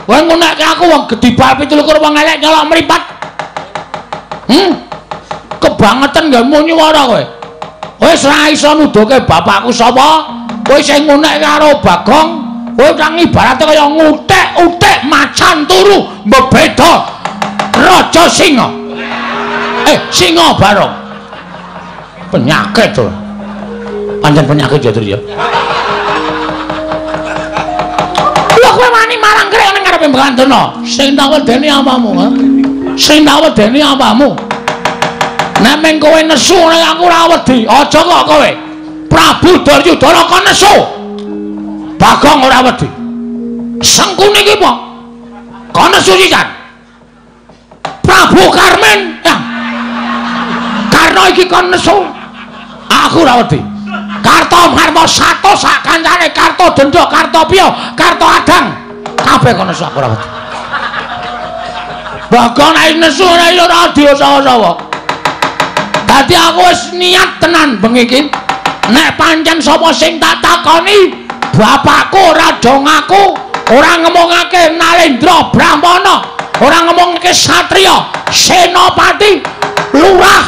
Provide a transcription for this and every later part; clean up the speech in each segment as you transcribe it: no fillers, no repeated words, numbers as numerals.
Kowe ngunekke aku wong gedhi bal 27 wong elek nyolok mripat. Kebangetan nggo nyuwara kowe. Wis ora iso nuduhke bapakku sapa? Kowe sing ngunekke karo Bagong, kowe kang ibarate kaya ngutik-utik macan turu mbebeda Raja Singa. Singa Barong. Penyakit to. Pancen penyakit ya, Tru ya. Lha kowe wani marang krek ning ngarepe Mbah. Sing tak wedeni apamu, ha? Sing tak wedeni apamu? Nek meng kowe nesu nek aku ora wedi, aja kok kowe. Prabu Duryudana kon nesu. Bagong ora wedi. Sengkuni iki apa? Kon nesu sisan. Prabu Karmin. Ya. Karena iki kon nesu, aku ora wedi. Karto Marmo sato sak kancane, Karto Dendho, Karto Piyo, Karto Adang, kabeh kon nesu aku ora wedi. Bagong nek nesu ora ora diosawa-sawa. Dadi aku wis niat tenan bengi iki. Nek pancen sapa sing tak takoni, bapakku ora do ngaku, ora ngomongake Nalendra Brahmana, ora ngomongake satriya, senopati, lurah.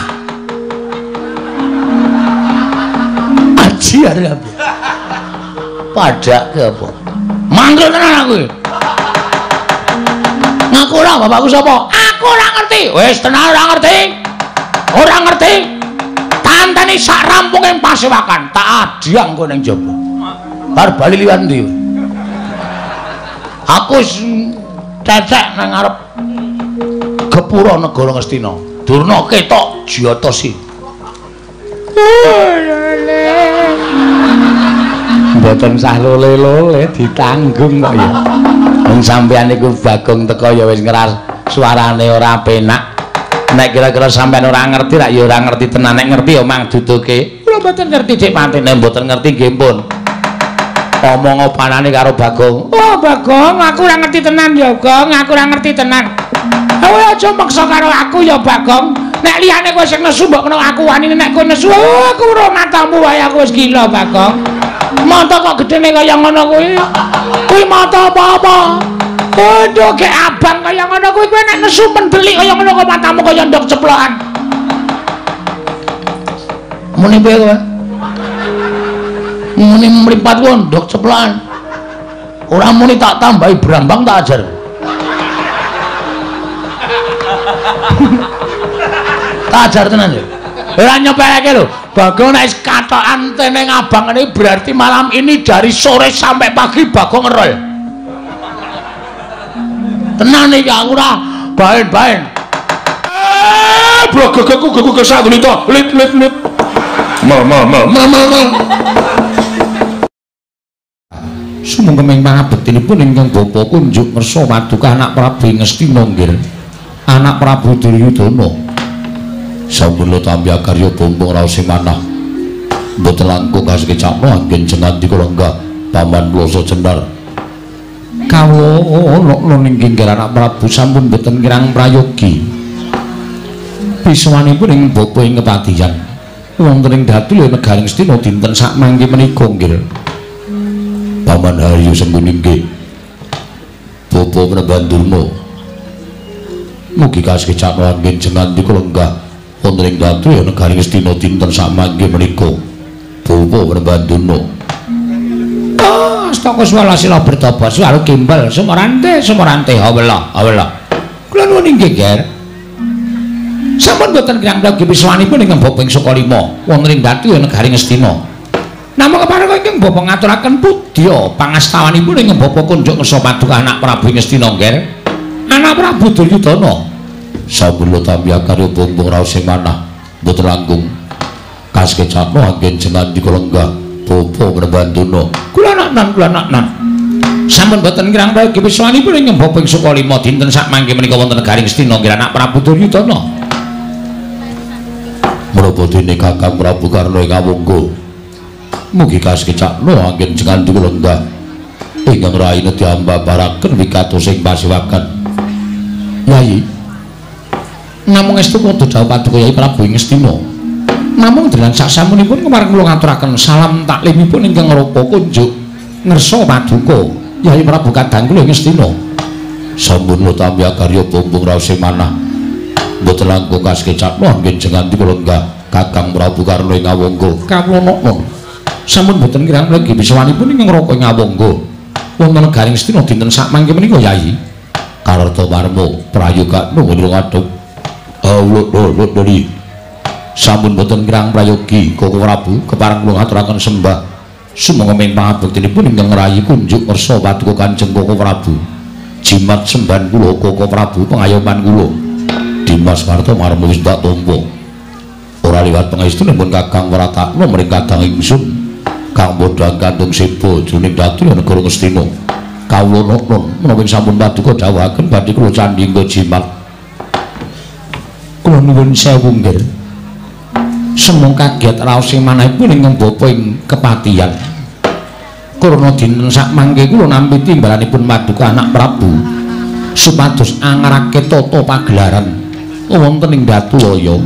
Aji arep apa? Padake apa? Manggil tenan aku iki. Ngaku ora bapakku sapa? Aku ora ngerti. Wis tenan ora ngerti. Ora ngerti. Tantani sak rampunge pasewakan, tak adhiang kowe ning jaba. Bar bali liwat ndi? Aku cecek nang ngarep gepura negara Ngastina. Durna ketok jiyata si. Mboten sah lole-lole ditanggung kok ya. Wong sampeyan niku Bagong teko ya wis ngeras suarane ora penak. Nek kira-kira sampeyan ora ngerti rak ya ora ngerti tenan, nek ngerti ya mang duduke. Kula mboten ngerti Dik Patine, mboten ngerti nggih pun. Omong opanane karo Bagong. Oh Bagong, aku ora ngerti tenan ya Gong, aku ora ngerti tenan. Kowe aja maksa karo aku ya Bagong. Nek liyane kowe sing nesu mbok kena aku wani, nek kowe nesu aku ora matamu wae aku wis gila Bagong. Mata kok gedene kaya ngono kuwi. Kuwi mata apa-apa? Waduh, gek abang kaya ngono kuwi kowe nek nesu mendelik kaya ngono kok matamu kaya ndok ceplokan. Muni piye kowe? Muni mripat ku ndok ceplokan. Ora muni tak tambahi brambang tak ajar. Tak ajar tenan ya. Ora nyepeleke lho. Bagong nek katokan teneng abang ini berarti malam ini dari sore sampai pagi Bagong ngerol. Tenan iki aku ora baen-baen. Blogogoku goku kesak lito lit lit lit. Ma ma ma ma ma ma. Sumangga pangabektinipun ingkang bapa kunjuk ngersa paduka anak Prabu Ngastina nggih. Anak Prabu Duryudana. Sampun tampi akarya bombong raos manah. Mboten langkung kasekecakno anggen jenandika lenggah paman Ploso Jenar. Kawula ning nggih anak Prabu sampun boten kirang prayogi. Piswanipun ing bapa ing kepatihan. Wonten ing datu negari Ngastina dinten sakmangke menika nggih. Paman Haryo Sengkuni nggih. Bapa Panembahan Durna. Mugi kasekecakno anggen jenandika lenggah wonten ing datu negari Ngastina dinten sakmangke menika. Bapa Panembahan Durna. Astaka swala sila bertapa swara gimbal sumorante sumorante hawela hawela. Kula nuwun inggih Ger. Sampun boten kirang prayogi piswanipun ingkang bapa ing Sukalima wonten ing datu negari Ngastina. Namung kepareng ingkang bapa ngaturaken pudya pangastawanipun ingkang bapa kunjuk ngersa paduka anak Prabu Ngastina Ger. Anak Prabu Duryudana. Sampun tampi akarya bombong raos manah mboten langkung kasekecakno anggen jenandika lenggah bapa Panembahan Durna. Kula naknan kula naknan. Sampun boten kirang prayogi piswanipun ingkang bapa ing Sukalima dinten sakmangke menika wonten negari Ngastina nggih anak Prabu Duryudana. Menapa dene Kakang Prabu Karna ing awangga mugi kasekecakno anggen jenandika lenggah ingkang raine diambabaraken wikatos ing pasewakan. Yayi namung estu padha dawuh paduka Yayi Prabu Ngastina. Namung delan saksamunipun kemareng kula ngaturaken salam taklimipun ingkang rupa kunjuk ngersa paduka Yayi Prabu kadang kula Ngastina. Sampun tampi akarya bumbung raose manah. Mboten langkung kasekecatno anggen jengan kula lenggah Kakang Prabu Karna ing Awangga. Kawula nokno. Sampun boten kirang legi bisawanipun ingkang Raka ing Awangga. Wonten negaring Astina dinten sakmangke menika Yayi. Kartomarma prayoga nuwun ngadhep. Awul-awul sampun boten kirang prayogi Koko Prabu kepareng kula ngaturaken sembah. Sumangga ming pangabektinipun ingkang ngrayi kunjuk ngersa paduka Kanjeng Koko Prabu. Jimat semban kula Koko Prabu pengayoman kula. Dimas Kartomarma wis tak tampa. Ora liwat pangestunipun Kakang Wratakna mring kadang ingsun kang bodhang kandung seba jroning dhatri negara Ngastina. Kawula nokno menawi sampun paduka dawuhaken badhe kula candhingga jimat. Kula nuwun sewu nggih. Semung kaget raos ing manahipun ingkang bapa ing kepatihan. Karna dinten sakmangke kula nampi timbalanipun paduka anak Prabu supados angrake tata pagelaran wonten ing Datulaya.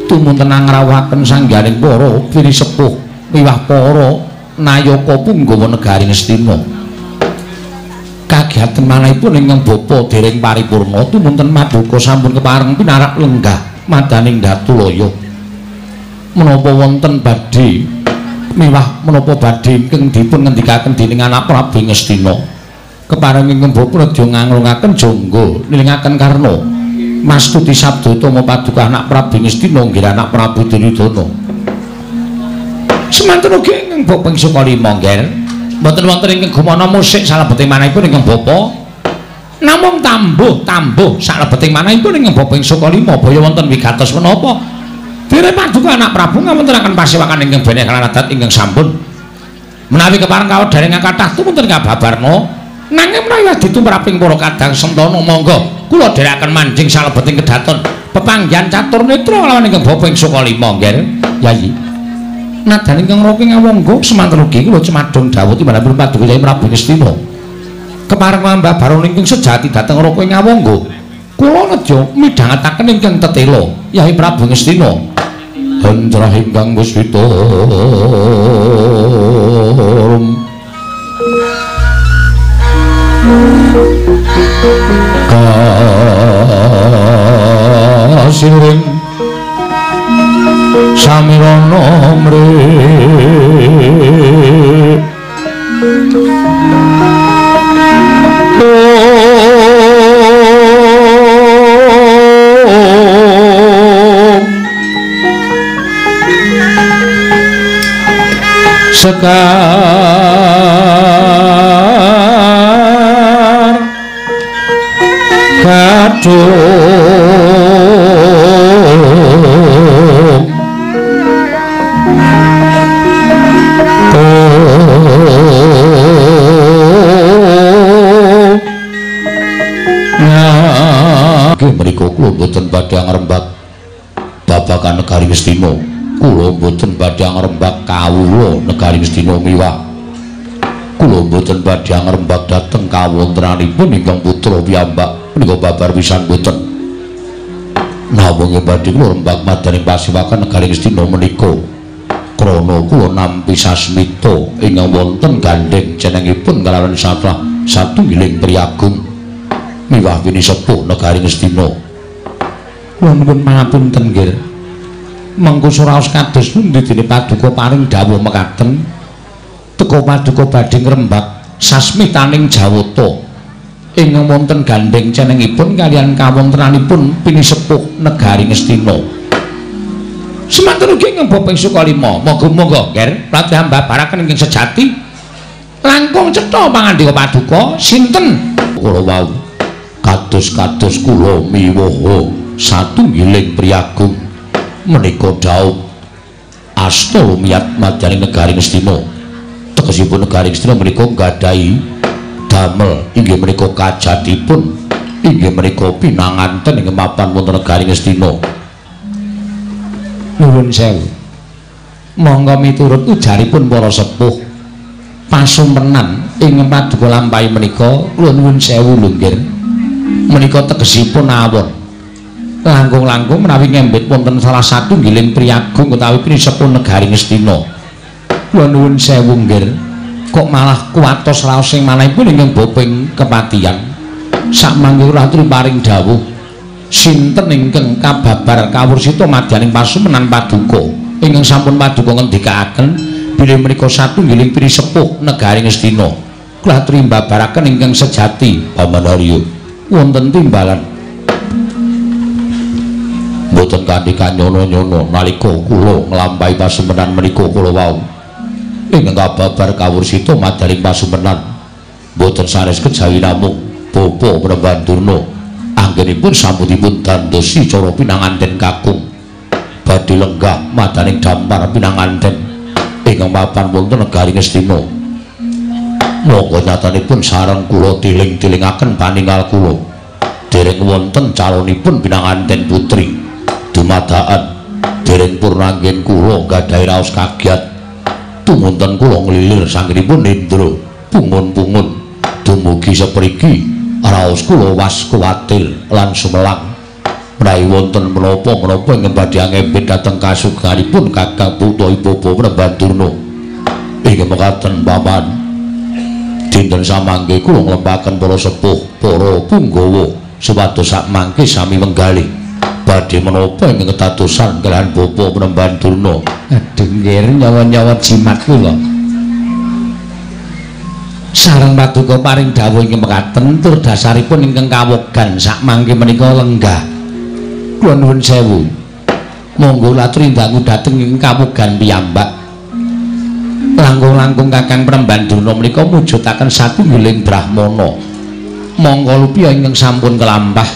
Tumunten angrawuhaken sangganing para pinisepuh miwah para nayaka punggawa negari Ngastina. Kagiatan manahipun ingkang bapa dereng paripurna tumunten paduka sampun kepareng pinarak lenggah madaning Datulaya. Menapa wonten badhe miwah menapa badhe ingkang dipun ngendikaken dening anak Prabu Ngastina. Kepareng ingkang bapa nedya nganglungaken jangga nilingaken Karna. Mastuti sabda utama paduka anak Prabu Ngastina nggih anak Prabu Duryudana. Semanten ugi ingkang bapa ing Sukalima nggih. Mboten wonten ingkang gumana musik salebeting manahipun ingkang bapa. Namung tambuh-tambuh salebeting manahipun ingkang bapa ing Sukalima baya wonten wigatos menapa. Dene paduka anak Prabu ngawontenaken pasewakan ingkang beneh lan adat ingkang sampun. Menawi kepareng kawedharing kathah tumunten kababarna, nanging menawi ditumraping para kadang sentana monggo kula dherekaken manjing salebeting kedaton pepanggihan catur netra lawan ingkang bapa ing Sukalima nggih Yayi. Nadan ingkang Raka Ngawangga semanten ugi kula cemadong dawuh timbalanipun paduka Yayi Prabu Ngastina. Kepareng mambabaron ingkang sejati dhateng Raka Ngawangga kula nedya midhangetaken ingkang tetela Yayi Prabu Ngastina. Hendrah ingkang wis witorum kasiring samirana mri sekar kadung mriku kula mboten badhe ngrembak babagan negari Ngastina. Kula mboten badhe ngrembak kawula negari Ngastina miwah kula mboten badhe ngrembak dhateng kawontenanipun ingkang putra piyambak menika babar pisan mboten. Namung badhe kula rembak madaning pasewakan negari Ngastina menika krana kula nampi sasmita ingkang wonten gandheng jenengipun kalawan salah satunggiling priyagung miwah pinisepuh negari Ngastina. Kula nuwun pangapunten nggih. Mengko suraos kados pundi dene paduka paring dawuh mekaten teka paduka badhe ngrembak sasmitaning Jawata ing wonten gandheng cenengipun kaliyan kawontenanipun pinisepuh negari Ngastina. Semanten ugi ingkang bapa ing Sukalima, monggo-monggo nggih latih mbabaraken ingkang sejati langkung cetha pangandika paduka sinten kula wau kados-kados kula miwoho satunggiling priyagung menika dhaup asta lumiyat madyaning negari Ngastina. Tegesipun negari Ngastina menika nggadahi damel inggih menika kajatipun inggih menika pinanganten ing mapan wonten negari Ngastina. Nuwun sewu. Monggo miturut ujaripun para sepuh pasumpenan ing paduka lampahi menika kula nuwun sewu lho nggih. Menika tegesipun awon. Langkung-langkung menawi ngembet wonten salah satunggiling priyagung utawi pinisepuh negari Ngastina. Kula nuwun sewu nggih. Kok malah kuwatos raos ing manahipun ingkang bapa ing kepatihan. Sakmangke kula aturi paring dawuh sinten ingkang kababar kawursita madyaning pasumenan paduka ingkang sampun paduka ngendikaaken bilih menika satunggiling pinisepuh negari Ngastina. Kula aturi mbabaraken ingkang sejati Paman Haryo. Wonten timbalan mboten kanthi kanyono-nyono nalika kula nglampahi pasumenan menika kula wau ingkang kababar kawursita madyaning pasumenan mboten sanes kejawi namung Bapa Panembahan Durna anggenipun sampunipun dandosi cara pinanganten kakung badhe lenggah madaning dampar pinanganten ingkang mapan wonten negari Ngastina. Monggo nyatanipun sareng kula tiling-tilingaken paningal kula dereng wonten calonipun pinanganten putri dumadaan dereng purnanggen kula gadhahi raos kagiat tumunten kula nglilir sanggenipun nindra pungun-pungun dumugi sepriki raos kula was kuwatir lan sumelang menawi wonten menapa-menapa ingkang badhe angembet dhateng kasuganipun Kakang utawi Bapa Panembahan Durna. Inggih mekaten paman, dinten samangke kula nglempaken para sepuh para punggawa supados sakmangke sami menggalih badhe menapa ingkang kedadosan kalihan Bapa Panembahan Durna. Aduh nggih, nyawa-nyawa jimat kula. Sareng paduka paring dawuh ingkang mekaten tur dasaripun ingkang kawogan sakmangke menika lenggah. Kula nuwun sewu. Monggo laturi dangu dhateng ing kawogan piyambak. Langkung-langkung Kakang Panembahan Durna menika mujudaken satunggiling brahmana. Monggo lupiya ingkang sampun kelampah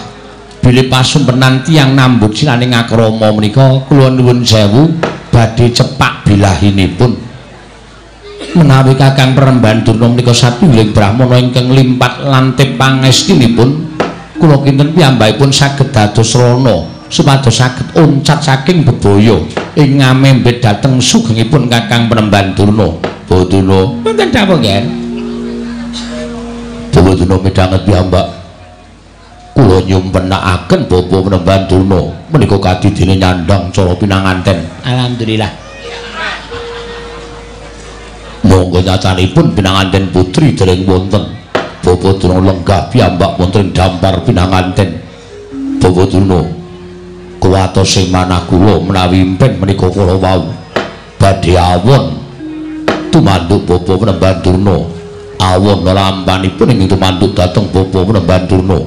bilih pasumpenan tiyang nambut silaning akrama menika kula nuwun sewu badhe cepak bilahinipun. Menawi Kakang Panembahan Durna menika satunggiling brahmana ingkang limpat lantip pangestinipun kula kinten piyambakipun saged dados rana supados saged oncat saking bebaya ing ngamembet dhateng sugengipun Kakang Panembahan Durna. Baduna wonten dawuh nggih. Baduna midhanget piyambak kula nyumpenakaken Bapa Panembahan Durna menika kadidene nyandhang cara pinanganten. Alhamdulillah. Monggo nyatanipun pinanganten putri dereng wonten. Bapa Durna lenggah piyambak wonten dampar pinanganten. Bapa Durna kuwatose manah kula menawi impen menika kala wau badhe awon tumanduk Bapa Panembahan Durna. Awon lampanipun ing tumanduk dhateng Bapa Panembahan Durna.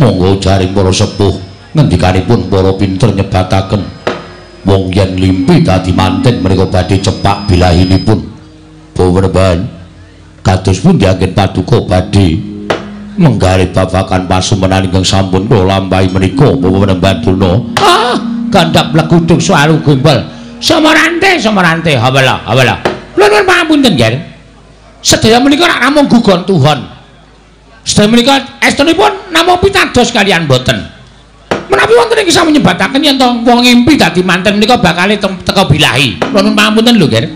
Monggo jaring para sepuh ngendikanipun para pinter nyebataken wong yen limpi dadi manten menika badhe cepak bilahinipun. Bapa Panembahan kados pundi anggen paduka badhe menggalih babagan pasumenan ingkang sampun kula lampahi menika Bapa Panembahan Durna. Ah, gandhap leguduk suaru gembel. Samarante, samarante, hawala, hawala. Kula nuwun pangapunten, nggih. Sedaya menika rak namung gugon tuhon. Sedaya menika estunipun namung pitados kalian boten. Menawi wonten ing sami nyebataken yen to wong ngimpi dadi manten menika bakale teka bilahi. Kula nuwun pangapunten lho, nggih.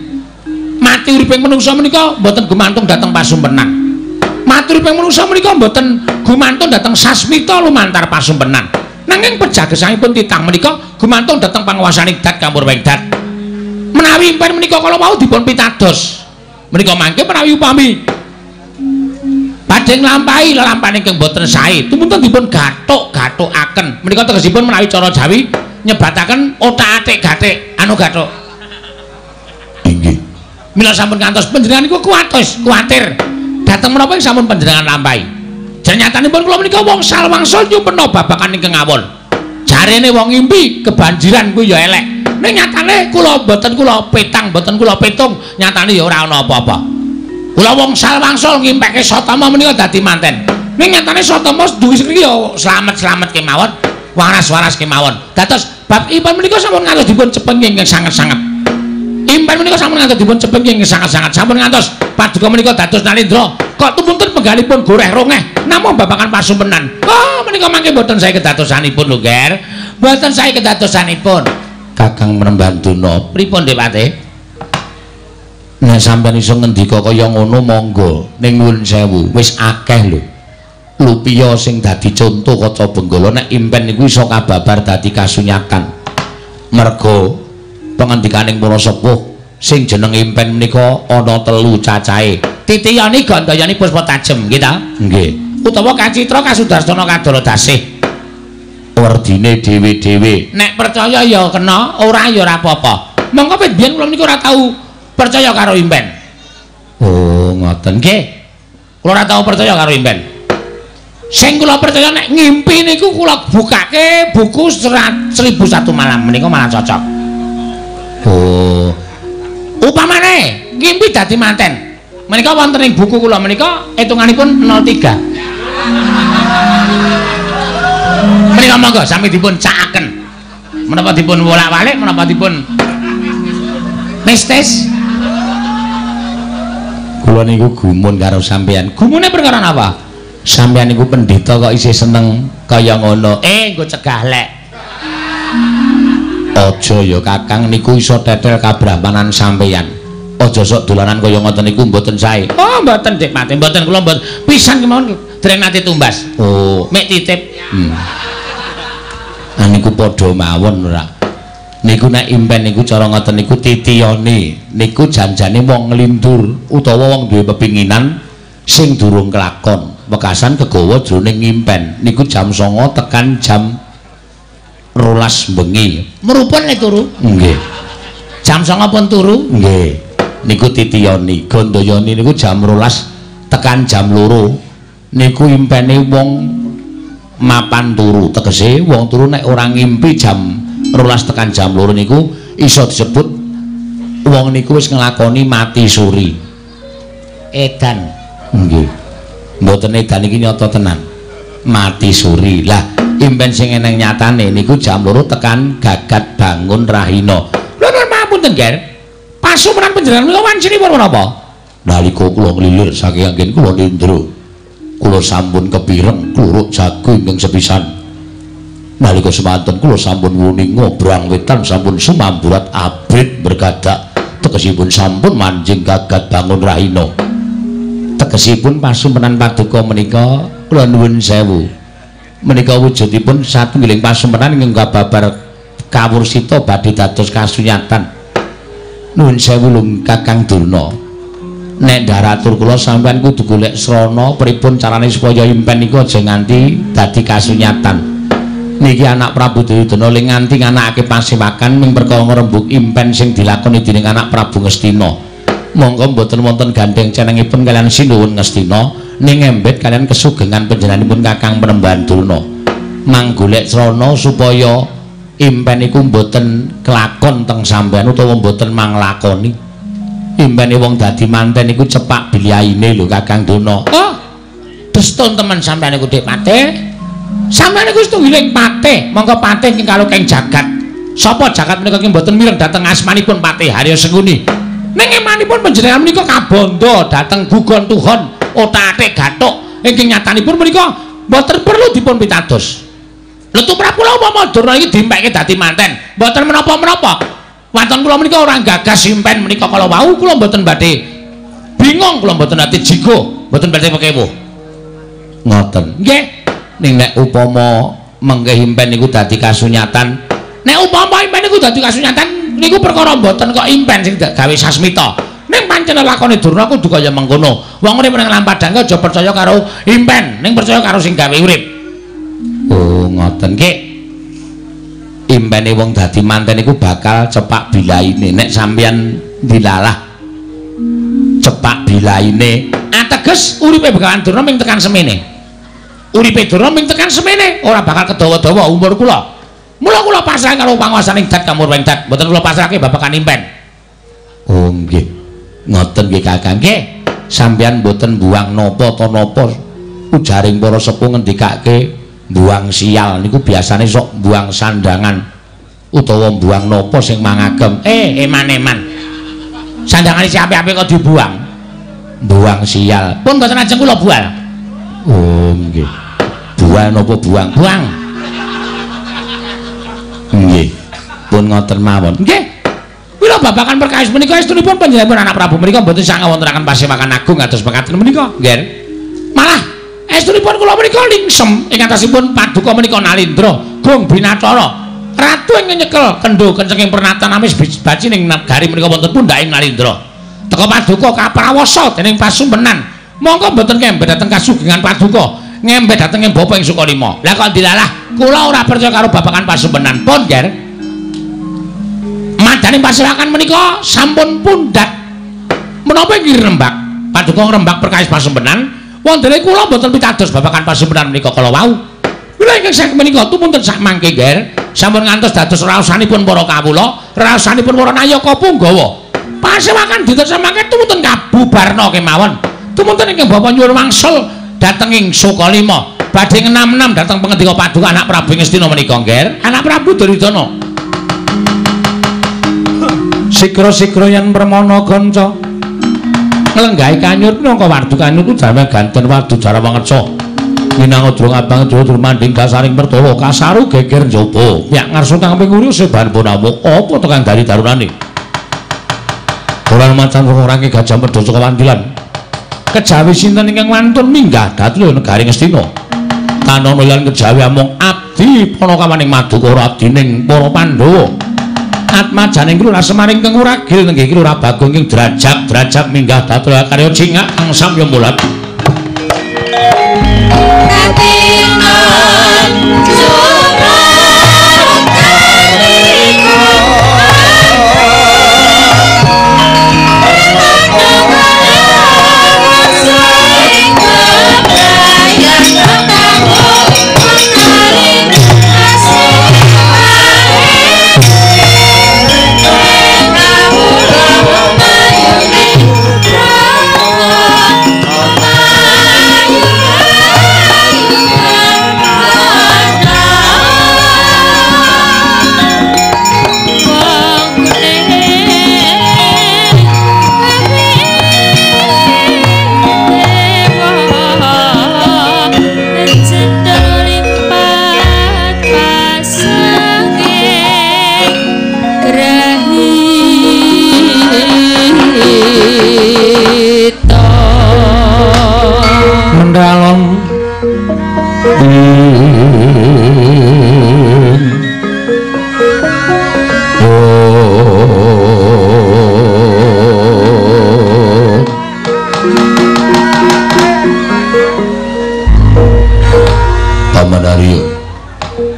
Mati uriping manungsa menika mboten gumantung dhateng pasumpenan. Mati uriping manungsa menika mboten gumantung dhateng sasmita lumantar pasumpenan. Nanging pejagesangipun titang menika gumantung dhateng panguwasaning dat kapurwing dat. Menawi impen menika kala wau dipun pitados. Menika mangke menawi upami badhe nglampahi lelampahan ingkang boten sae, tumunten dipun gathuk-gathukaken. Menika tegesipun menawi cara Jawi nyebataken othak-atik gathik anu gathuk. Inggih. Mila sampun ngantos panjenengan niku kuwatos, kuwatir dhateng menapa ing sampun panjenengan lampahi. Janyatanipun kula menika wong salwangsul nyumpena babagan ingkang awon. Jarene wong ngimpi kebanjiran kuwi ya elek. Ning nyatane kula mboten kula petang, mboten kula petung, nyatane ya ora ana apa-apa. Kula wong salwangsul ngimpeke Satama menika dadi manten. Ning nyatane Satama duwi iki ya slamet-slamet kemawon, waras-waras kemawon. Dados bab impen menika sampun ngantos dipun cepeng ingkang sanget-sanget. Impen menika sampun ngantos dipun cepeng ingkang sanget-sanget. Sampun ngantos paduka menika dados Nalendra. Kok tumunten penggalipun goreh rongeh namung babagan pasumpenan. Oh, menika mangke mboten sae kedadosanipun lho, Ger. Mboten sae kedadosanipun. Kakang Panembahan Durna, pripun Dewate? Nek sampeyan iso ngendika kaya ngono monggo. Ning nuwun sewu, wis akeh lho. Lupiya sing dadi conto kaca Benggala nek impen niku iso kababar dadi kasunyatan. Merga pengendikaning para sepuh sing jeneng impen menika ana telu cacahe. Titiyani Gandayani Puspa Tajem, nggih ta? Nggih. Utawa kacitra kasudarstana kadala dasih. Werdine dhewe-dhewe. Nek percaya ya kena, ora ya ora apa-apa. Mongko pit biyen kula niku ora tau percaya karo impen. Oh, ngoten. Nggih. Kula ora tau percaya karo impen. Sing kula percaya nek ngimpi niku kula bukake buku 1001 Malam menika malah cocok. Oh. Upamane ngimpi dadi manten. Menika wonten ing buku kula menika hitunganipun 03. Menika monggo sami dipun cakaken. Menapa dipun wolak-walik, menapa dipun mistis. Kula niku gumun karo sampeyan. Gumune perkara napa? Sampeyan niku pendhita kok isih seneng kaya ngono. Nggo cegah lek. Aja ya Kakang, niku iso tetel kabrahmanan sampeyan. Aja sok dolanan kaya ngoten niku mboten sae. Oh, mboten Dik Mate, mboten kula mboten. Pisan kemawon dereng nate tumbas. Oh, mek titip. Nah niku padha mawon ora. Niku nek impen niku cara ngoten niku titiyane niku janjane wong nglindur utawa wong duwe pepinginan sing durung kelakon. Wekasan kegawa jroning ngimpen niku jam 09.00 tekan jam 12 bengi. Merupun nek turu? Nggih. Jam 09.00 pun turu? Nggih. Niku titiyoni. Gandayani niku jam 12 tekan jam 2. Niku impene wong mapan turu. Tegese wong turu nek ora ngimpi jam 12 tekan jam 2 niku iso disebut wong niku wis nglakoni mati suri. Edan. Nggih. Mboten edan iki nyata tenan. Mati suri. Lah, impen sing eneng nyatane niku jam 2 tekan gagat bangun rahina. Lho mapunten, Ger. Pasumenan panjenengan menika wancinipun menapa? Nalika kula nglilir saking anggen kula nindra. Kula sampun kepireng kluruk jago ingkang sepisan. Nalika semanten kula sampun wuninga brang wetan sampun sumamburat abrit bergadak. Tegesipun sampun manjing gagat bangun rahina. Tegesipun pasumenan paduka menika kula nuwun sewu. Menika wujudipun satunggiling pasumenan ingkang kababar kawursita badhe dados kasunyatan. Nuwun sewu lung Kakang Durna. Nek ndaratur kula sampeyan kudu golek srana pripun carane supaya impen niku aja nganti dadi kasunyatan. Niki anak Prabu Duryudana ling nganti nganakake pasewakan ming perkara ngrembug impen sing dilakoni dening anak Prabu Ngastina. Monggo mboten wonten gandheng cenengipun kaliyan Sinuwun Ngastina ning embet kaliyan kesugengan panjenenganipun Kakang Panembahan Durna. Manggolek srana supaya impen iku mboten kelakon teng sampeyan utawa mboten manglakoni. Impene wong dadi manten iku cepak biliaine lho Kakang Durna. Oh, destun temen sampeyan iku Dik Patih. Sampeyan iku setunggiling patih, monggo patih ing kalokeng jagat. Sapa jagat menika ki mboten mireng dhateng asmanipun Patih Harya Sengkuni. Ning emanipun panjenengan menika kabandha dhateng gugon tuhon otak-atik gathuk ingkang nyatanipun menika mboten perlu dipun pitados. Lho tumrap kula upama Durna iki dimpekke dadi manten, mboten menapa-menapa. Waton kula menika ora gagas impen menika kala wau kula mboten badhe bingung, kula mboten nate jigo, mboten badhe pekewuh. Ngoten. Nggih. Ning nek upama mengke impen niku dadi kasunyatan, nek upama impen niku dadi kasunyatan niku perkara mboten kok impen sing gawe sasmita. Ning pancen lakone Durna kudu kaya mengkono. Wong urip ning lampadang aja percaya karo impen, ning percaya karo sing gawe urip. Oh, ngoten nggih. Impene wong dadi manten iku bakal cepak bilaine. Nek sampeyan dilalah cepak bilaine, ateges uripe Begawan Durna ming tekan semene. Uripe Durna ming tekan semene, ora bakal kedawa-dawa umur kula. Mula kula pasrah karo panguwasaning dat kamurweng dat, mboten kula pasrahke babagan impen. Oh nggih. Ngoten nggih Kakang. Nggih. Sampeyan mboten buang napa ta napa ujaring para sepuh ngendikake buang sial niku biasane sok buang sandangan utawa buang napa sing mangagem. Eman-eman. Sandangane si apik-apik kok dibuang. Buang sial. Pun mboten ajeng kula bual. Oh nggih. Buang napa buang? Buang. Nggih. Pun ngoten mawon. Nggih. Mila babagan perkawis menika estunipun panjenenganipun anak Prabu menika mboten sangang wontenaken pasewakan agung kados mekaten menika. Nggih. Malah estunipun kula menika lingsem ing atasipun paduka menika Nalindra Gong Binacara. Ratu ingkang nyekel kendho kencenging pernatan amis baci ning nagari menika wonten pundhaking Nalindra. Teka paduka kaprawasa dening pasumpenan. Monggo mboten kemben dhateng kasugengan paduka. Ngembet dhateng ing bapa ing Sukalima. Lah kok dilalah kula ora percaya karo babagan pasembenan pun, Ger. Madaning pasewakan menika sampun pundhat. Menapa inggih rembak? Paduka ngrembak perkawis pasembenan, wontene kula mboten pitados babagan pasembenan menika kala wau. Kula ingkang saking menika tumunten sak mangke, Ger. Sampun ngantos dados raosanipun para kawula, raosanipun para nayaka punggawa. Pasewakan dinten samangke tumunten kabubarna kemawon. Tumunten ingkang bapa nyuwun wangsul dhateng ing Sukalima. Badhe ngenam-enam dhateng pangendika paduka anak Prabu Ngastina menika, Ger. Anak Prabu Duryudana. Sikra-sikra yen permana kanca nglenggahi kanyur minangka wardu kanyur ku jawe ganten wardu jarawa ngeca. Minangka durung abang durung manding dasaring pertala kasaru geger njaba. Piyak ngarsa kang pinguri seban ponamuk apa tekan dari darunane. Ora macan ora gajah medhasa kewandilan. Kejawi sinten ingkang wantun minggah dhateng negari Ngastina. Tanana lan kejawi amung abdi panakawaning Madukara abdining para Pandhawa. Atmajaning kula semaring kang ragil nenggih kula Bagong ing derajat-derajat minggah dhateng karya cingak kang samya mulat.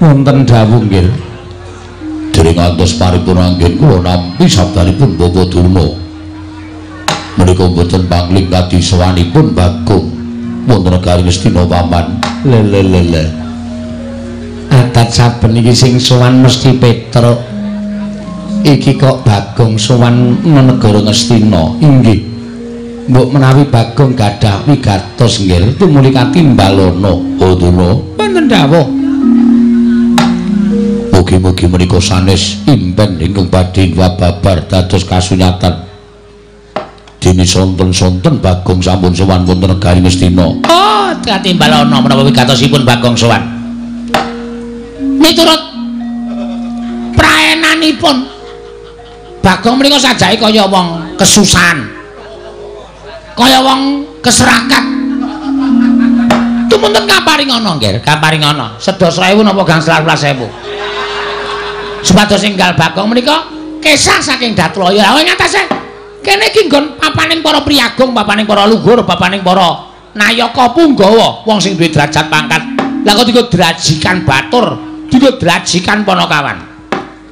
Wonten dawuh nggih. Dereng ngantos paripurna anggen kula nampi sabdanipun Bapak Durna. Menika mboten pangling kadi sowanipun Bagong wonten negari Ngastina paman. Le le le le. Adat saben iki sing sowan mesti Petruk. Iki kok Bagong sowan negara Ngastina. Inggih. Mbok menawi Bagong gadah wigatos nggih tumuli katimbalana. Oh Durna. Wonten dawuh. Mugi-mugi menika sanes impen ingkang badhe babar dados kasunyatan. Dene sonten-sonten Bagong sampun sowan wonten negari Ngastina. Oh, katimbalana menapa wigatosipun Bagong sowan. Miturut praenanipun Bagong menika sajake kaya wong kesusahan. Kaya wong keserakat. Tumunten kaparingana, Nggih, kaparingana. Sedasa ewu napa gangsal welas ewu? Supados enggal Bagong menika kesah saking Datlaya. Lah ing atase kene iki nggon papaning para priyagung, papaning para luhur, papaning para nayaka punggawa, wong sing duwe derajat pangkat. Lah kok dienggo drajikan batur, dienggo drajikan panakawan.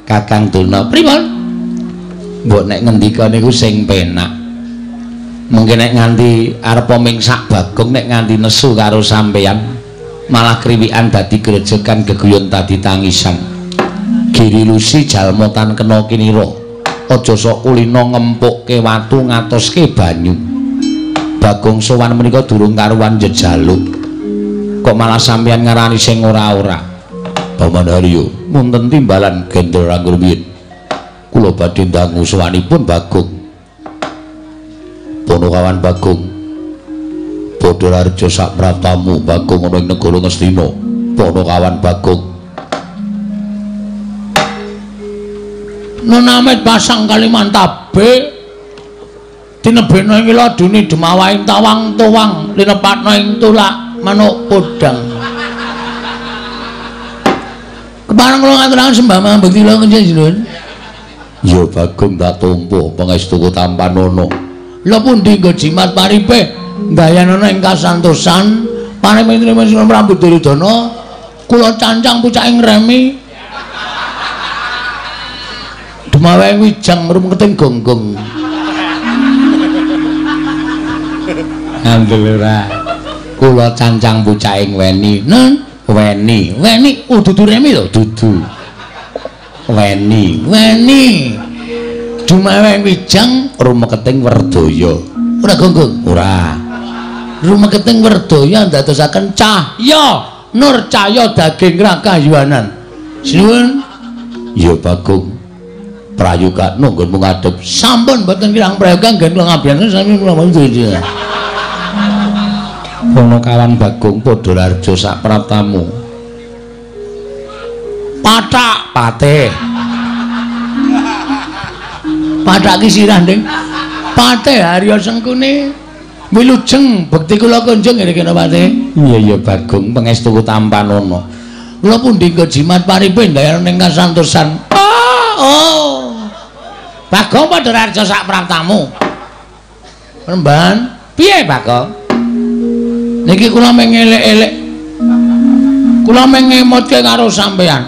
Kakang Durna, pripun? Mbok nek ngendika niku sing penak. Mungkin nek nganti arep mingsak Bagong nek nganti nesu karo sampeyan, malah kriwikan dadi grejekan geguyon dadi tangisan. Giri lusi jalma tan kena kinira. Aja sok kulina ngempukke watu ngatoske banyu. Bagong sowan menika durung karuwan jejaluk. Kok malah sampeyan ngarani sing ora-ora. Paman Haryo, wonten timbalan Gendra Ranggur Wiyin. Kula badhe ndangu sowanipun Bagong. Panakawan Bagong. Badharareja sak pratamu Bagong ana ing negara Ngastina. Panakawan Bagong. Nenamet pasang Kalimantabe tinebena ing ladune demawaing tawang tuwang linepatna ing tulak manuk podang. Kepareng kula ngaturaken sembah mambekti kula njenengan. Ya Bagong tak tampa pangestuku tampanana. Lha pundi nggo jimat paripe ndayanana ing kasantosan Paring Sinuwun Prabu Duryudana, kula cancang pucake ngremi. Dumawe wijang rumketing gonggong. Ngandel ora. Kula cancang pucake weni. Nen weni. Weni oh dudu remi lho, dudu. Weni. Weni. Dumawe wijang rumeketing werdaya. Ora gonggong? Ora. Rumeketing werdaya ndadosaken cahya nur cahya daging rakayuwanan. Sinuwun. Ya Bagong. Prayoga nggonmu ngadhep. Sampun mboten kirang prayoga nggen kula ngabiyane sami kula mboten. Ponokawan Bagong padha raja sak praptamu. Pathak patih. Pathak ki sirah, Ding. Patih Harya Sengkuni wilujeng bekti kula kunjung nggih kena patih. Iya iya Bagong pangestu tampanana. Kula pundi nggo jimat paripe ndayana ning kasantosan. Oh. Bagong padha raja sak praptamu. Remban, piye Bagong? Niki kula mung elek-elek. Kula mung ngemutke karo sampeyan.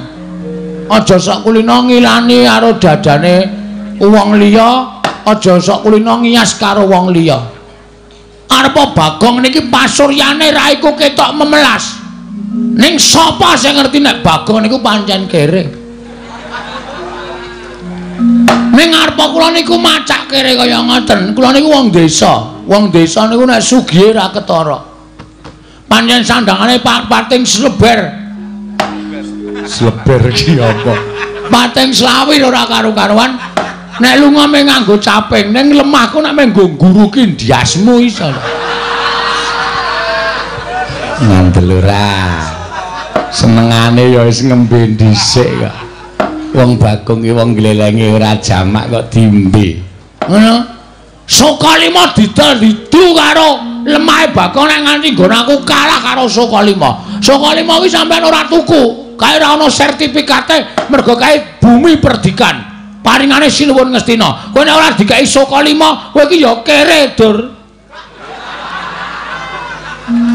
Aja sok kulina ngilani karo dadane wong liya, aja sok kulina ngiyas karo wong liya. Arepa Bagong niki pasuryane raiku ketok memelas. Ning sapa sing ngerti nek Bagong niku pancen kere? Ning arepa kula niku macak kere kaya ngoten. Kula niku wong desa. Wong desa niku nek sugihe ra ketara. Pancen sandangane pating sleber. Sleber ki apa? Pating slawir ora karu-karuan. Nek lunga mung nganggo caping, ning lemahku nek mung nggo ngguruki ndiasmu iso. Ngandel ora. Senengane ya wis ngembe dhisik kok. Wong Bagong ki wong glelenge ora jamak kok dimbe. Ngono. Sukalima didol didu karo lemahe Bagong nek nganti nggon aku kalah karo Sukalima. Sukalima kuwi sampean ora tuku, kae ora ana sertifikate mergo kae bumi perdikan. Paringane Sinuwun Ngastina. Kowe nek ora dikai Sukalima, kowe iki ya kere, Dur.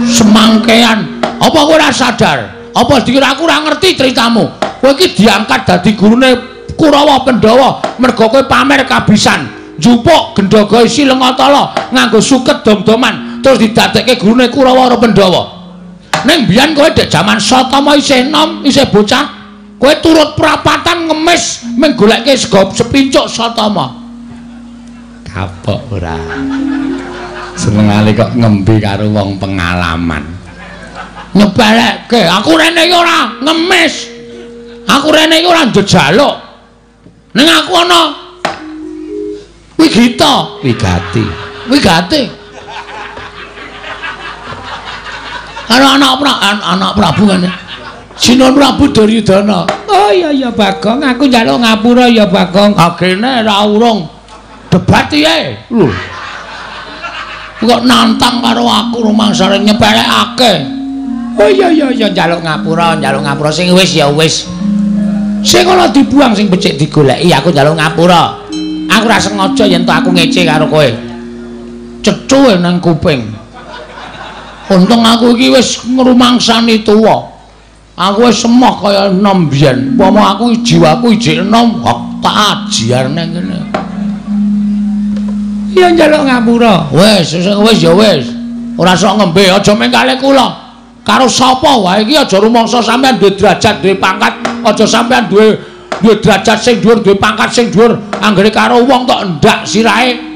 Semangkean. Apa kowe ora sadar? Apa dikira aku ora ngerti ceritamu? Kowe iki diangkat dadi gurune Kurawa Pandhawa mergo kowe pamer kabisan. Njupuk gendhaga isi Lengatala nganggo suket dom-doman terus didadekke gurune Kurawa karo Pandhawa. Ning biyen kowe dek jaman Satama isih enom, isih bocah, kowe turut prapatan ngemis mung goleke sego sepincuk Satama. Kapok ora. Senengane kok ngembe karo wong pengalaman. Nyepelekke, aku rene iki ora ngemis. Aku rene iki ora njejaluk. Ning aku ana wigita, wigati. Wigati. Karo anak Prabu ngene. Sinuwun Prabu Duryudana. Oh iya iya Bagong, aku njaluk ngapura ya Bagong. Agene ra urung debat piye? Lho. Kok nantang karo aku rumangsane nyepelekake. Oh iya iya iya njaluk ngapura sing wis ya wis. Sing ana dibuang sing becik digoleki, aku njaluk ngapura. Aku ora sengaja yen to aku ngece karo kowe. Cecuwe nang kuping. Untung aku iki wis ngrumangsani tuwa. Aku wis emoh kaya enom biyen. Upama aku jiwaku ijik enom, tak ajiar nang kene. Ya njaluk ngapura. Wis, wis ya wis. Ora sok ngembe, aja mengkale kula. Karo sapa wae iki aja rumangsa sampean duwe derajat, duwe pangkat, aja sampean duwe derajat sing dhuwur, duwe pangkat sing dhuwur. Anggere karo wong tok endak sirahe.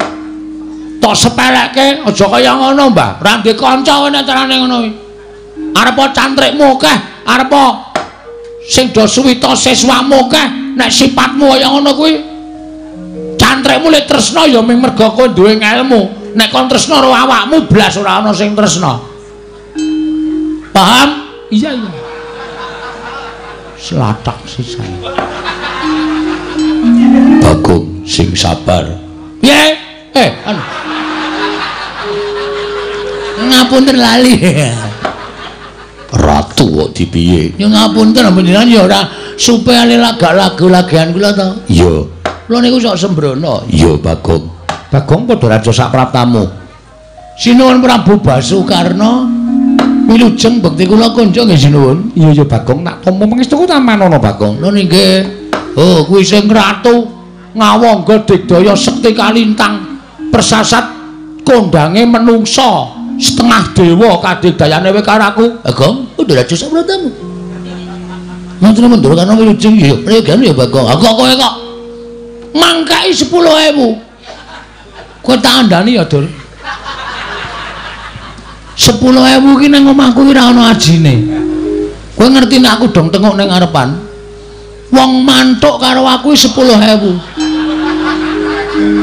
Tok sepelekke, aja kaya ngono, Mbah. Ora ndek kanca kowe nek carane ngono kuwi. Arepa cantrikmu akeh, arepa sing do suwita siswamu akeh, nek sipatmu kaya ngono kuwi cantrikmu le tresna ya mung merga kowe duwe ngelmu. Nek kon tresna karo awakmu blas ora ana sing tresna. Paham? Iya iya. Selatak sisan. Bagong sing sabar. Piye? Anu. Ngapunten lali. Ratu kok dipiye? Ya ngapunten panjenengan ya ora supaya lagak lagu-lagian kula to. Iya. Kula niku sok sembrono. Iya Bagong. Bagong padha raja sak praptamu. Sinuwun Prabu Basukarna. Wilujeng bekti kula kunjung nggih sinuwun. Iya ya Bagong, tak tampa pangestuku tamanono Bagong. Lho nggih. Oh, kuwi sing ratu ngawangga digdaya sekti kalintang persasat kondange menungsa setengah dewa kadigdayane kowe karo aku. Bagong, udah raja sabratamu. Mantune mundur kana wilujeng ya priyogane ya Bagong. Aku kowe kok mangkai 10.000. Kowe tak andani ya, Dur. 10.000 ki nang omahku ora ana ajine. Kowe ngerti nek aku dong tengok ning ngarepan. Wong mantuk karo aku 10.000.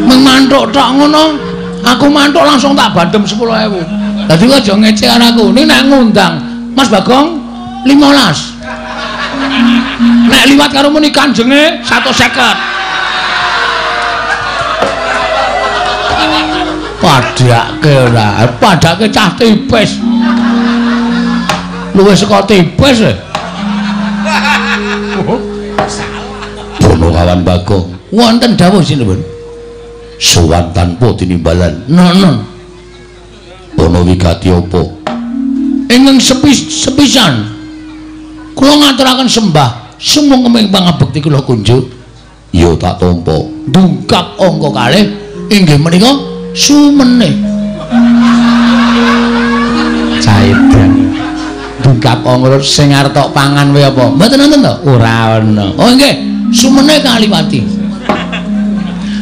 Mung mantuk tok ngono, aku mantuk langsung tak bandem 10.000. Dadi kowe aja ngece karo aku. Ning nek ngundang Mas Bagong 15. Nek liwat karo muni kanjenge 150. Padhake ora, padhake cah tipis. Luwih saka tipis e. Bono kawan Bagong. Wonten dawuh sinuwun. Sowan tanpa tinimbalan. Nono. Bono wigati apa? Ingkang sepisan kula ngaturaken sembah sumung ing pangabekti kula kunjuk. Ya tak tampa. Dungkap angka kalih inggih menika sumene. Caidan. Dungkap angka sing arep tok pangan wae apa? Mboten wonten to? Ora ana. Oh nggih, sumene kaliwati.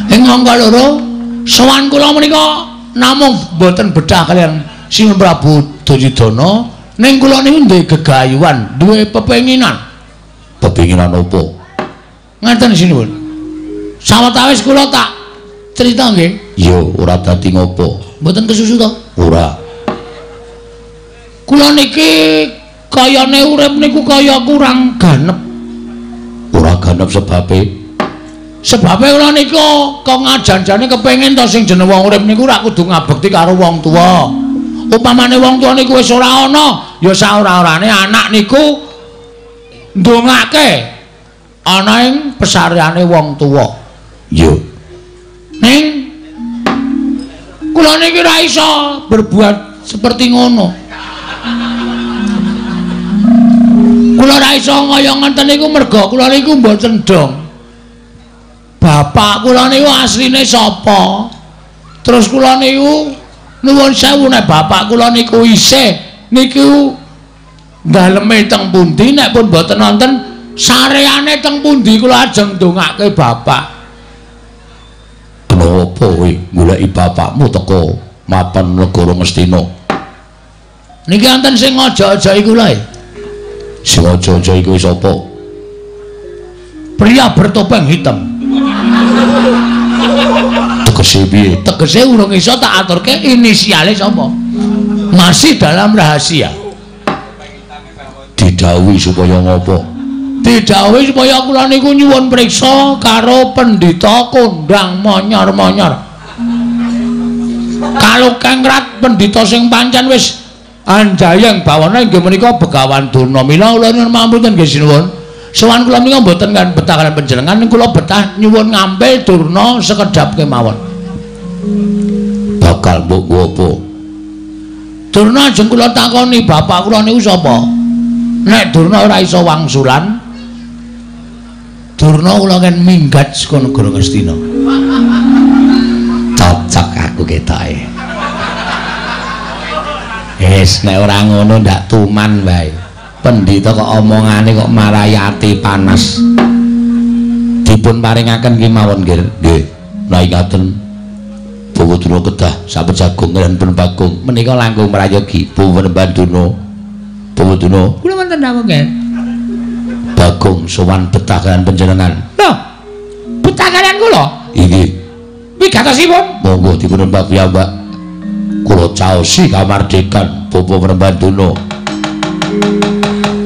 Ing angka loro sowan kula menika namung mboten bedah kaliyan Sinuwun Prabu Duryudana, ning kula niku duwe gegayuhan, duwe pepenginan. Pepenginan apa? Ngaten sinuwun. Sawetawis kula tak cerita nggih. Ya ora dadi ngopo. Mboten kesusu to? Ora. Kula niki kayane urip niku kaya kurang ganep. Ora ganep sebabe? Sebabe kula niku kok ngajan-jane kepengin to sing jeneng wong urip niku ora kudu ngabekti karo wong tuwa. Upamane wong tuwa niku wis ora ana, ya saora-orane anak niku ndongake ana ing pesareane wong tuwa. Ya. Ning kula niki ora iso berbuat seperti ngono. Kula ora iso kaya ngoten niku merga kula niku mboten dong. Bapak kula niku asline sapa? Terus kula niku nuwun sewu nek bapak kula niku isih niku daleme teng pundi, nek pun mboten wonten sareane teng pundi kula ajeng ndongake bapak. Kenapa kowe goleki bapakmu teko mapan negara Ngastina? Niki wonten sing aja-aja iku lho. Sing aja-aja iku sapa? Pria bertopeng hitam. Tegese piye? Tegese urung iso tak aturke inisiale sapa. Masih dalam rahasia. Didhawuhi supaya ngopo? Didhawuhi supaya kula niku nyuwun priksa karo pendhita kondang monyor-monyor. Kalukengrat pendhita sing pancen wis anjayeng bawana inggih menika Begawan Durna. Mila kula nyuwun mampunten nggih sinuwun. Sowan kula menika mboten kan betah kaliyan panjenengan, kula betah nyuwun ngampil Durna sekedhap kemawon. Bakal mbok apa? Durna ajeng kula takoni bapak kula niku sapa? Nek Durna ora iso wangsulan, Durna kula ken minggat saka negara Ngastina. Cocok aku ketoke. Wis nek ora ngono ndak tuman wae. Pendhita kok omongane kok marai ati panas. Dipun paringaken kemawon nggih. Nggih. Lah ingaten Bawa Durna kedah sampun jagung lan pun Bagong menika langkung prayogi Bawa Durna. Bawa Durna kula wonten dawuh nggih. Bagong sowan betah kaliyan panjenengan. Lho, betah kaliyan kula? Inggih. Wigatosipun? Monggo dipun nembak piyambak. Kula caosi kamardikan Bapak Prembanduna.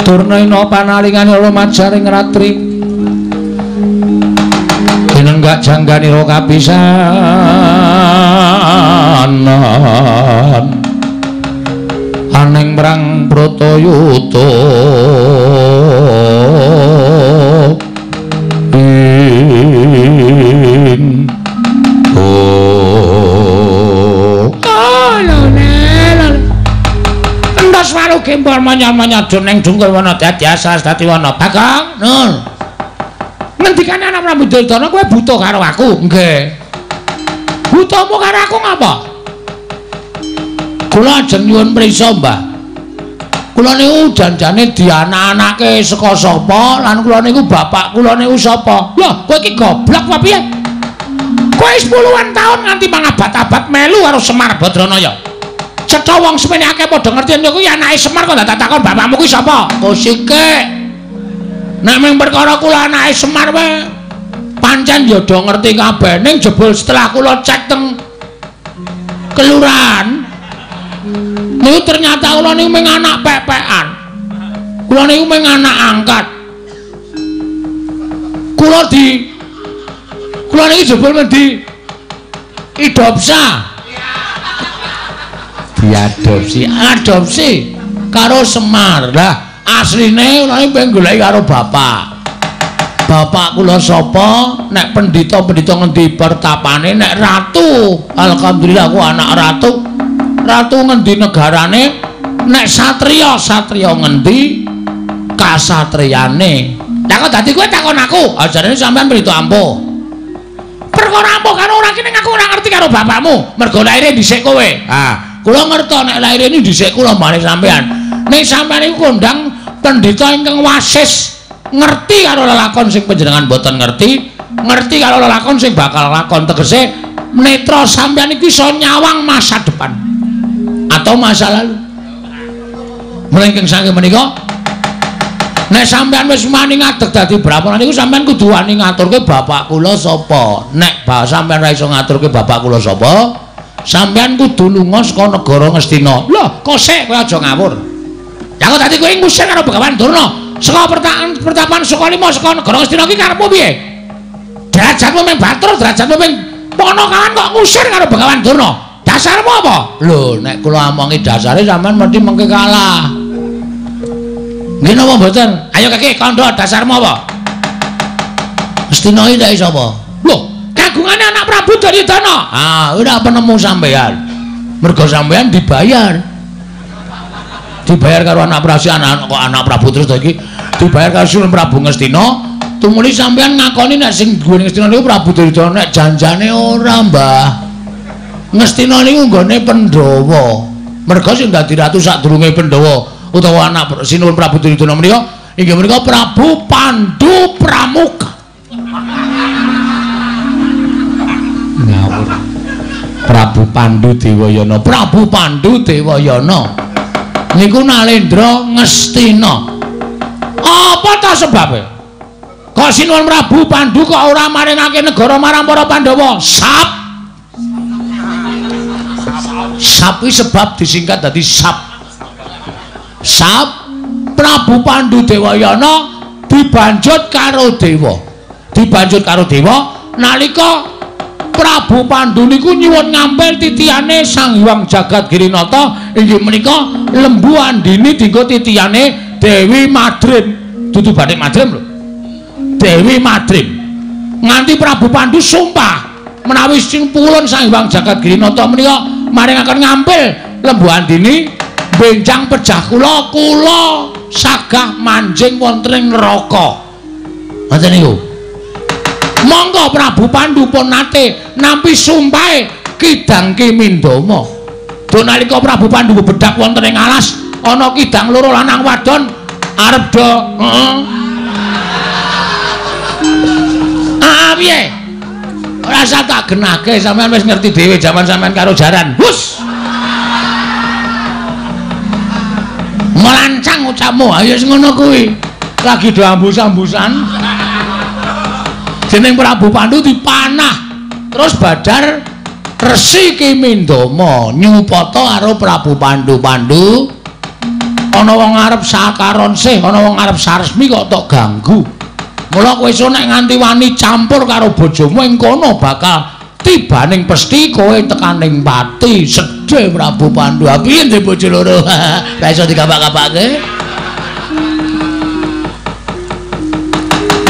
Durna ina panalingane lumajaring ratri. Dinenggak jangganira kapisanan. Aning prang Bratayuda ing oh. Entos waluge manya-manya ning dungkul wana dadi asas dadi wana. Bagong, Nun. Ngendikane anak Prabu Duryudana kowe buta karo aku? Nggih. Butamu karo aku ngapa? Kula ajeng nyuwun prisa, Mbah. Kula niku janjane dianak-anake saka sapa lan kula niku bapak kula niku sapa? Lho, kowe iki goblok apa piye? Kowe wis puluhan tahun nganti mangabad-abad melu karo Semar Badranaya. Cetha wong semene akeh padha ngerti yen kuwi anake Semar kok dadak takon bapakmu kuwi sapa? Kosike. Nek mung perkara kula anake Semar wae pancen ya do ngerti kabeh, ning jebul setelah kula cek teng kelurahan niku ternyata kula niku mung anak pepekan. Kula niku mung anak angkat. Kula niki jebul men di idopsa. Diadopsi, adopsi karo Semar. Lah asline kula niki pengen goleki karo bapak. Bapak kula sapa? Nek pendhita-pendhita ngendi pertapane, nek ratu, alhamdulillah aku anak ratu. Ratu ngendi negarane? Nek satriya, satriya ngendi kasatriyane? Lah kok dadi kowe takon aku? Ajarane sampean pendhita ampuh. Perkara ampuh karo ora kene aku ora ngerti karo bapakmu. Mergo laire dhisik kowe. Ah, kula ngerti nek laire ini dhisik kula mare sampean. Nek sampean iku kondang pendhita ingkang wasis, ngerti karo lelakon sing panjenengan mboten ngerti, ngerti karo lelakon sing bakal lakon, tegese netra sampean iku iso nyawang masa depan atau masa lalu. Mlengking saking menika nek sampean wis wani ngadeg dadi brahmana niku sampean kudu wani ngaturke bapak kula sapa. Nek sampean ora iso ngaturke bapak kula sapa, sampean kudu lunga saka negara Ngastina. Lho, kok sik kowe aja ngawur. Ya kok dadi kowe ngusir karo Begawan Durna saka pertapan Sukalima saka negara Ngastina iki karepmu piye? Derajatmu mung Batur, derajatmu mung Ponokawan kok ngusir karo Begawan Durna. Dasarmu apa? Lho, nek kula omongi dasare sampean mesti mengke kalah. Nggih napa mboten? Ayo kaki kandha dasarmu apa? Ngastina iki tak sapa? Lho, kagungane anak Prabu Duryudana. Ah, ora penemu sampean. Mergo sampean dibayar. Dibayar karo anak Prabu, anak kok anak Prabu terus to iki dibayar karo Sunan Prabu Ngastina. Tumuli sampean ngakoni nek sing duwe Ngastina niku Prabu Duryudana, nek janjane ora, Mbah. Ngastina niku nggone Pandhawa. Mergo sing dadi ratu sadurunge Pandhawa utawa anak Sinuwun Prabu Duryudana menika inggih menika Prabu Pandu Pramuka. Ngawur. Prabu Pandu Dewayana, Prabu Pandu Dewayana niku Nalendra Ngastina. Apa ta sebabe? Kok Sinuwun Prabu Pandu kok ora maringake negara marang para Pandhawa? Sap. Sap kuwi sebab disingkat dadi sap. Sap Prabu Pandu Dewayana dibanjut karo dewa. Dibanjut karo dewa nalika Prabu Pandu niku nyuwun ngampil titihane Sang Hyang Jagat Girinata inggih menika Lembu Andini dinggo titihane Dewi Madrim. Dudu batik Madrim lho. Dewi Madrim. Nganti Prabu Pandu sumpah menawi sing pulun Sang Hyang Jagat Girinata menika maringaken ngampil Lembu Andini benjang pejah kula, kula sagah manjing wonten ing neraka. Ngoten niku. Monggo Prabu Pandu pun nate nampi sumpahe Kidang Ki Mindama. Duh nalika Prabu Pandu bebedak wonten ing alas, ana kidang loro lanang wadon arep do heeh. Ah piye? Ora usah tak genake, sampean wis ngerti dhewe jaman sampean karo jaran. Hus. Melancang ucapmu, ayo wis ngono kuwi. Lagi do ambus-ambusan. Jeneng Prabu Pandu dipanah. Terus badar Resi Ki Mindama nyupata karo Prabu Pandu. Pandu ana wong arep sakaron sih, ana wong arep saresmi kok tok ganggu. Mula kowe iso nek nganti wani campur karo bojomu ing kono bakal tibaning pesti kowe tekaning pati. Sedih Prabu Pandu. Piye ndek bojo loro? Ora iso dikapak-kapake.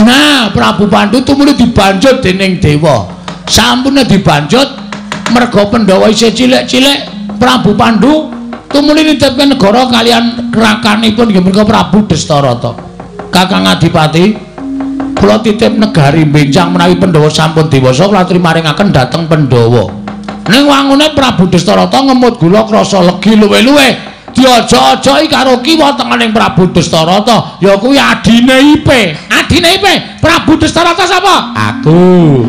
Nah, Prabu Pandu tumuli dibanjut dening dewa. Sampune dibanjut merga Pandhawa isih cilik-cilik, Prabu Pandu Tumuli nitipke negara kalian rakanipun inggih punika Prabu Destarata. Kakang Adipati, kula titip negari benjang menawi Pandhawa sampun dewasa kula aturi maringaken dhateng Pandhawa. Ning wangune Prabu Destarata ngemut gula krasa legi luwe-luwe. Diaja-ajaki karo kiwa tengening Prabu Destarata, ya kuwi adine Ipe. Adine Ipe, Prabu Destarata sapa? Aku.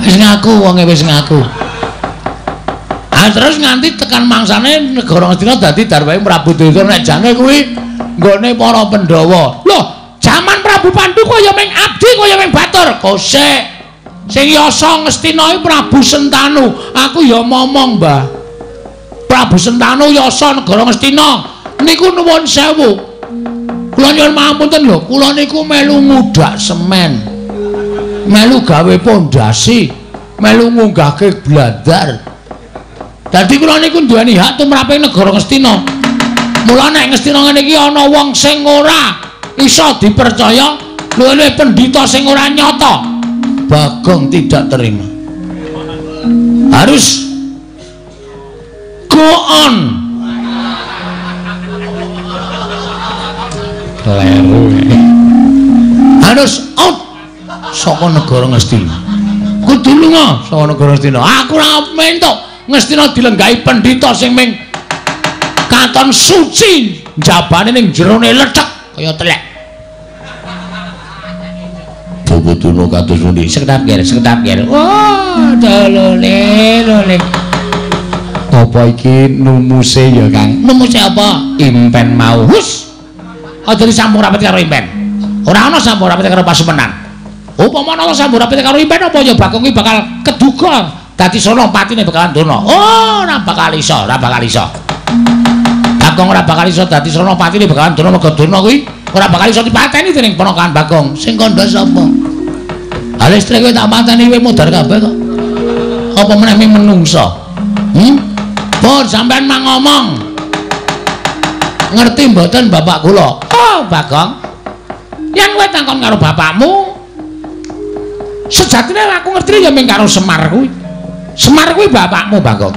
Wis ngaku wonge wis ngaku. Ah terus nganti tekan mangsane negara Ngastina dadi darwahe Prabu Duryudana nek jane kuwi nggone para Pandhawa. Loh, jaman Prabu Pandu kaya ming abdi kaya ming batur. Kosek. Sing yasa Ngastina iki Prabu Sentanu. Aku ya momong, Mbah. Prabu Sentanu yasa negara Ngastina niku nuwun sewu. Kula nyuwun pangapunten lho, kula niku melu ngudak semen. Melu gawe pondasi, melu ngunggahke blandar. Dadi kula niku duweni hak tumrape negara Ngastina. Mula nek Ngastina ngene iki ana wong sing ora iso dipercaya, luwih pendhita sing ora nyata. Bagong tidak terima. Harus go on. Kleru. Harus out saka negara Ngastina. Kudu lunga saka negara Ngastina. Aku ora mentok Ngastina dilenggahi pendhita sing ming katon suci njabane ning jerone lethek kaya telek. Bobodono kados pundi? Sekedap ger, sekedap ger. Wah, dolole, lole. Apa iki numuse ya, Kang? Numuse apa? Impen mau. Hus. Aja disambung rapet karo impen. Ora ana sambung rapet karo pasumenan. Upama ana sambung rapet karo impen apa ya Bagong iki bakal keduga dadi sono patine bakalan dono. Oh, ora bakal iso, ora bakal iso. Bagong ora bakal iso dadi sono patine bakalan dono mergo dono kuwi ora bakal iso dipateni dening ponakan Bagong. Sing kandha sapa? Ha listrik kowe tak pateni kowe modar kabeh kok. Apa meneh ming menungsa? Pun sampean mang ngomong. Ngerti mboten bapak kula? Oh, Bagong. Yen kowe takon karo bapakmu, sejatine aku ngerti ya ming karo Semar kuwi. Semar kuwi bapakmu, Bagong.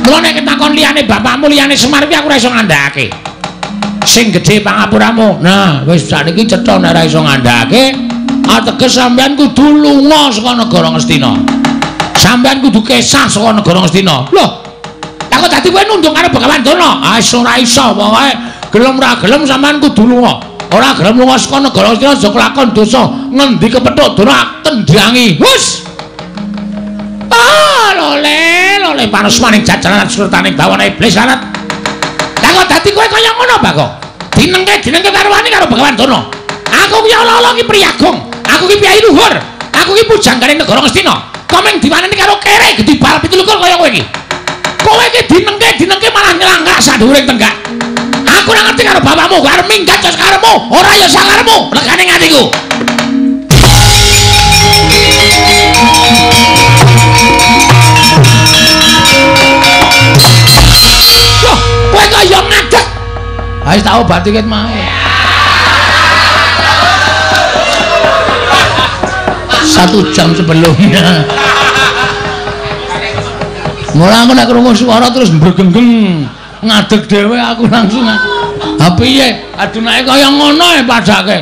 Mula nek takon liyane bapakmu, liyane Semar kuwi aku ora iso ngandhakake. Sing gedhe pangapuramu. Nah, wis sakniki cetha nek ora iso ngandhakake, ateges sampean kudu lunga saka negara Ngastina. Sampean kudu kesah saka negara Ngastina. Loh, lah kok dadi kowe nunduk karo Begawan Durna? Ah, ora iso, pokoke gelem ora gelem sampean kudu lunga. Ora gelem lunga saka negara Ngastina aja kelakon dosa. Ngendi kepethuk Durna tendangi. Hus. Ah, lole, lole panusmaning jajaran surtaning bawana iblis lanat. Lah kok dadi kowe kaya ngono, Bagong? Dinengke karo wani karo Begawan Durna. Aku ki ala-ala ki priyagung. Aku ki piyai luhur. Aku ki pujanggane negara Ngastina. Kok mung diwaneni karo kere gedhi bal 27 kaya kowe iki. Kowe iki dinengke malah nylangkrak sadhuwuring tenggak. Aku ora ngerti karo bapakmu, arep minggat ya sakarepmu, ora ya sakarepmu, legane atiku. Loh, kowe kaya ngadeg. Ha wis tak obati ket mau. 1 jam sebelumnya. Mula aku nek krungu suara terus mbregenggeng, ngadeg dhewe aku langsung. Ha piye? Aduh nek kaya ngono e padake.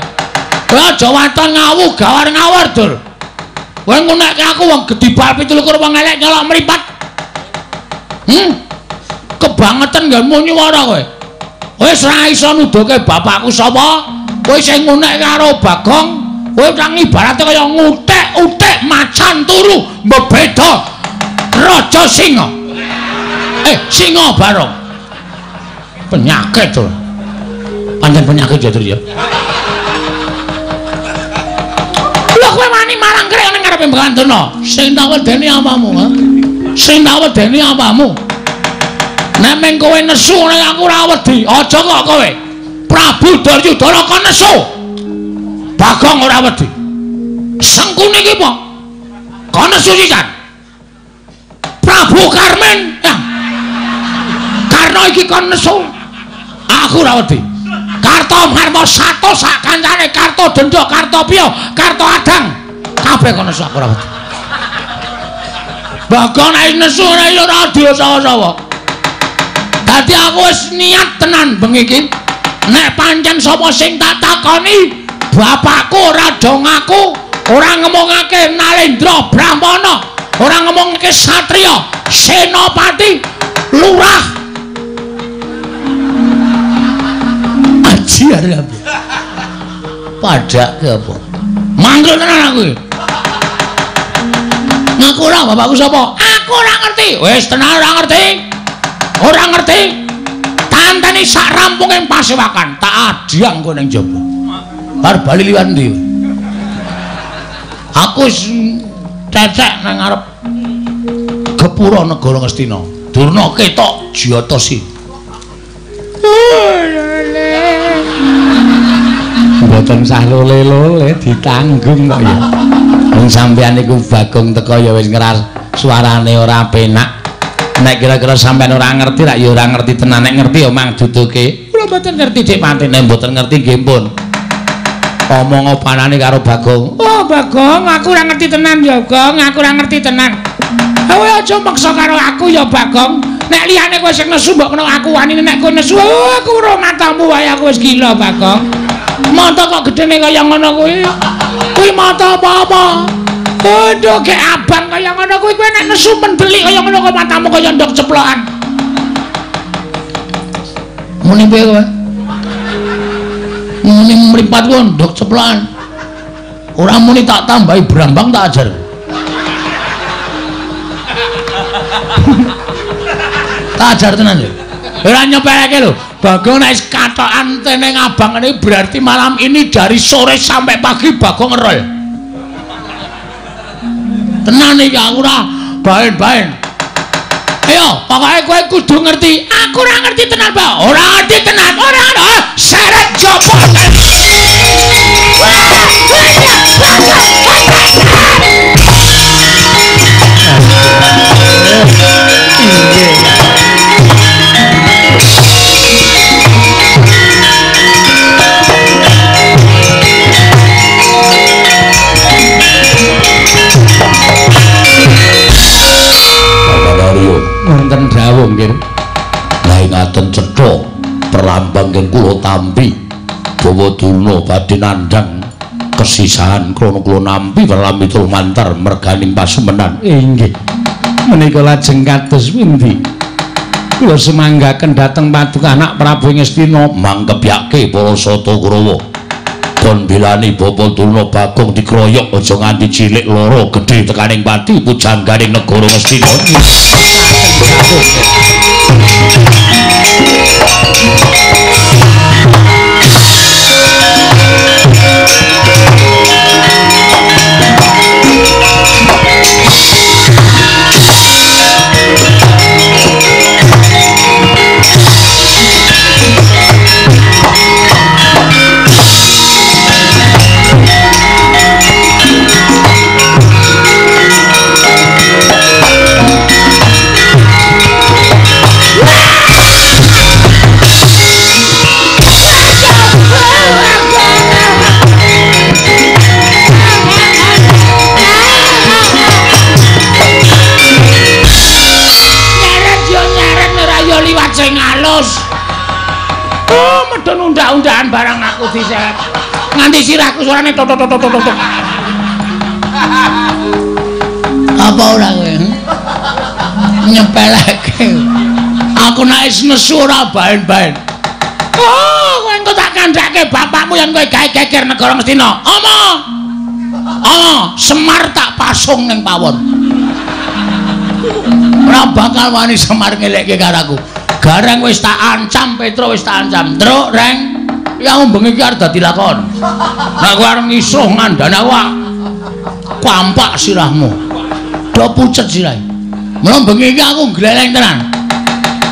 Kowe aja waton ngawu gawar ngawur, Dur. Kowe ngunekke aku wong gedhi bal 27 wong elek nyolok mripat. Kebangetan nggonmu nyuwara kowe. Wis ora iso nuduhke bapakku sapa? Kowe sing ngunekke karo Bagong, kowe nang ibarate kaya ngutek-utek macan turu mbebeda raja singa. Singa barong. Penyakit to. Pancen penyakit ya, Dur ya. Lho kowe wani marang krek ning ngarepe Begawan Durna. Sing tak wedeni apamu, ha? Sing tak wedeni apamu? Nek meng kowe nesu nek aku ora wedi. Aja kok kowe. Prabu Duryudana kon nesu. Bagong ora wedi. Sengkuni iki apa? Kon nesu sisan. Prabu Karmen. Ya. Karna iki kon nesu. Aku ora wedi. Karto Marmo sato sak kancane Karto Dendha, Karto Piyo, Karto Adang. Kabeh kon nesu aku ora wedi. Bagong nek nesu ora ora disawa-sawa. Dadi aku wis niat tenan bengi iki. Nek pancen sapa sing tak takoni, bapakku ora do ngaku, ora ngomongake Nalendra Brahmana, ora ngomongake satriya, senopati, lurah. Aji arep. Padake apa? Manggul tenan aku. Ngaku ora bapakku sapa? Aku ora ngerti. Wis tenan ora ngerti. Ora ngerti. Tanteni sak rampunge pasewakan, tak adhyang kowe ning jaba. Bar bali liwat ndi? Aku wis cecek nang ngarep gepura negara Ngastina. Durna ketok jiyatasi. Mboten sah lole-lole ditanggung kok ya. Wong sampeyan niku Bagong teko ya wis ngeras suarane ora penak. Nek kira-kira sampeyan ora ngerti rak ya ora ngerti tenan, nek ngerti ya mang duduke. Kula mboten ngerti Dik Patine, mboten ngerti nggih pun. Omong opanane karo Bagong. Oh Bagong, aku ora ngerti tenan ya Gong, aku ora ngerti tenan. Kowe aja maksa karo aku ya Bagong. Nek liyane kowe sing nesu mbok kena aku wani, nek kowe nesu aku ora matamu wae aku wis gila Bagong. Mata kok gedene kaya ngono kuwi. Kuwi mata apa-apa? Aduh, gek abang kaya ngono kuwi kowe nek nesu mendelik kaya ngono kok matamu kaya ndok ceplokan. Muni piye kowe? Muni mripatku ndok ceplokan. Ora muni tak tambahi brambang tak ajar. Tak ajar tenan lho. Ora nyepeleke lho. Bagong nek katokan teneng abang ini berarti malam ini dari sore sampai pagi Bagong ngerol. Tenan iki aku ora baen-baen. Ayo, pokoke kowe kudu ngerti. Aku ora ngerti tenan, Pak. Ora ngerti tenan. Ora ora. Seret jopo. Wonten dawuh nggih. Lah ngaten cetha perlambang nggih kula tampi bawa Durna badhe nandhang kesisahan krana kula nampi perlambi lumantar merganing pasumenan. Inggih. Menika lajeng kados pundi? Kula semanggaken dhateng paduka anak Prabu Ngastina mangkepyake para Sata Kurawa. Kon bilani Bapa Durna Bagong dikroyok aja nganti cilik loro gedhe tekaning pati pujangganing negara Ngastina. Oh, medun undak-undakan barang aku diseret. Nganti sirahku suarane tok tok tok tok tok. Apa ora kowe? Nyepeleke. Aku nek nesu ora baen-baen. Oh, kowe engko tak kandhake bapakmu yen kowe gawe geger negara Ngastina. Ama. Ama, Semar tak pasung ning pawon. Ora bakal wani Semar ngelekke karo aku. Gareng wis tak ancam, Petro wis tak ancam. Truk, Reng. Ya bengi iki arep dadi lakon. Nek kowe arep ngisuh ngandani aku kampak sirahmu. Do pucet sirahe. Mula bengi iki aku gleleng tenan.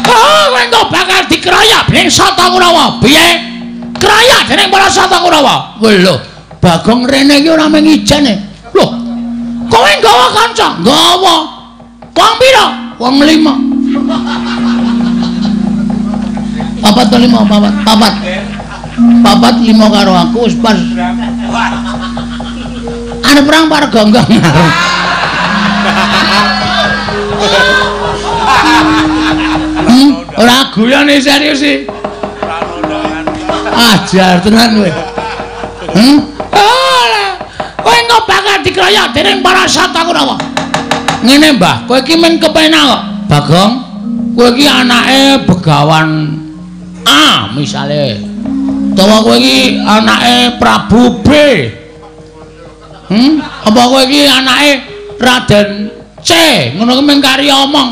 Oh, kowe engko bakal dikeroyok dening Sata Kurawa. Piye? Keroyok dening para Sata Kurawa. Lho, Bagong rene iki ora mung ijene. Lho, kowe nggawa kanca? Nggawa. Wong pira? Wong 5. 4 atau 5, 4. 4 5 karo aku wis pas. Arep perang par gonggong. Ora guyon iki serius iki. Ajar tenan kowe. Ora. Kowe engko bakal dikroyok dening para Sata Kurawa. Ngene, Mbah, kowe iki men kepenak kok. Bagong, kowe iki anake Begawan A misale. Utawa kowe iki anake Prabu B. Apa kowe iki anake Raden C? Ngono kuwi mung kari omong,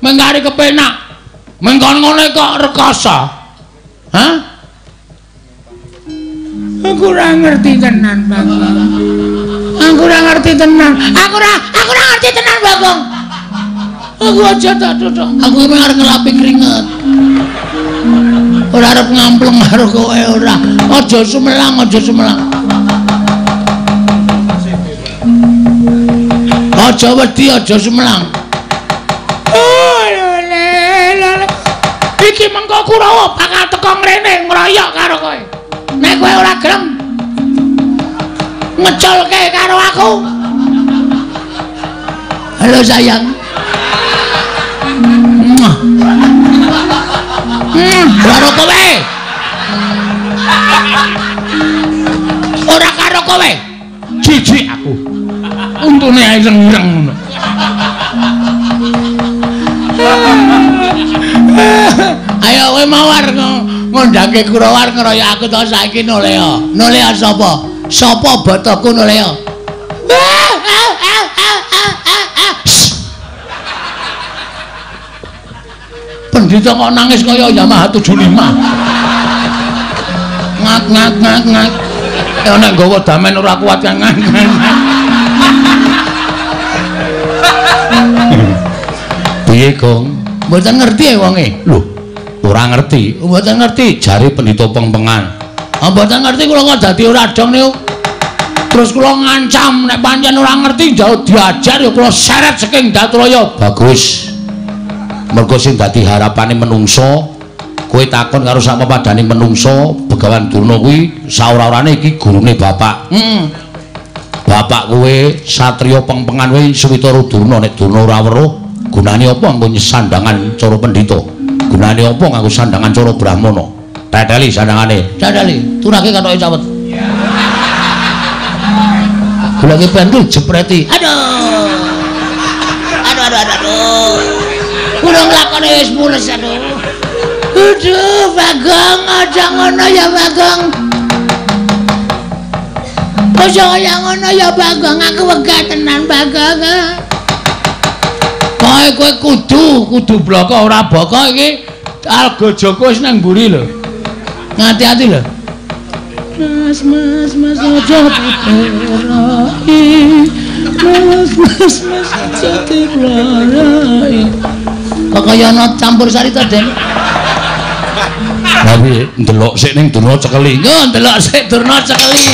mung kari kepenak. Mung kon ngono kok rekoso. Hah? Aku ora ngerti tenan, Bagong. Aku ora ngerti tenan. Aku ora ngerti tenan, Bagong. Aku aja tak duduk. Aku iki arep ngelapi keringet. Ora arep ngampleng karo kowe ora. Aja sumelang, aja sumelang. Aja wedi, aja sumelang. Oh, lele, lele. Iki mengko Kurawa bakal teko ngrene ngroyok karo kowe. Nek kowe ora gelem ngeculke karo aku. Halo sayang. Karo kowe. Ora karo kowe. Jijik aku. Untune ae ireng-ireng ngono. Ayo kowe mawar ngundangke Kurawa ngeroyok aku to saiki nolea. Nolea sapa? Sapa botoku nolea? Pendhita kok nangis kaya Yamaha 75. Ngak ngak ngak ngak. Ya nek nggawa damen ora kuat ngak ngak. Piye, Gong? Mboten ngerti ya wonge. Lho, ora ngerti. Mboten ngerti jare pendhita pengpengan. Ah mboten ngerti kula kok dadi ora dong niku. Terus kula ngancam nek pancen ora ngerti njaluk diajar ya kula seret saking Datraya. Bagus. Mergo sing dadi harapane menungso, kowe takon karo sak pepadane menungso, Begawan Durna kuwi saora-orane iki gurune bapak. Heeh. Bapak kowe satriya pengpengan kowe Suwitara Durna, nek Durna ora weruh, gunane apa nganggo sandangan cara pendhita? Gunane apa nganggo sandangan cara brahmana? Teteli sandangane. Teteli, turake katoke cawet. Goleke pentul jepreti. Aduh. Aduh aduh aduh. Aduh. Kula nglakone wis mules aduh. Aduh, Bagong, aja ngono ya Bagong. Aja kaya ngono ya Bagong, aku wegah tenan Bagong. Kowe kowe kudu bloko ora boko iki Alga Joko wis nang mburi lho. Ngati-ati lho. Mas mas mas aja diperai. Mas mas mas aja diperai. Kok kaya ana campur sari to, Den? Lah piye ndelok sik ning Durna cekeli. Yo ndelok sik Durna cekeli.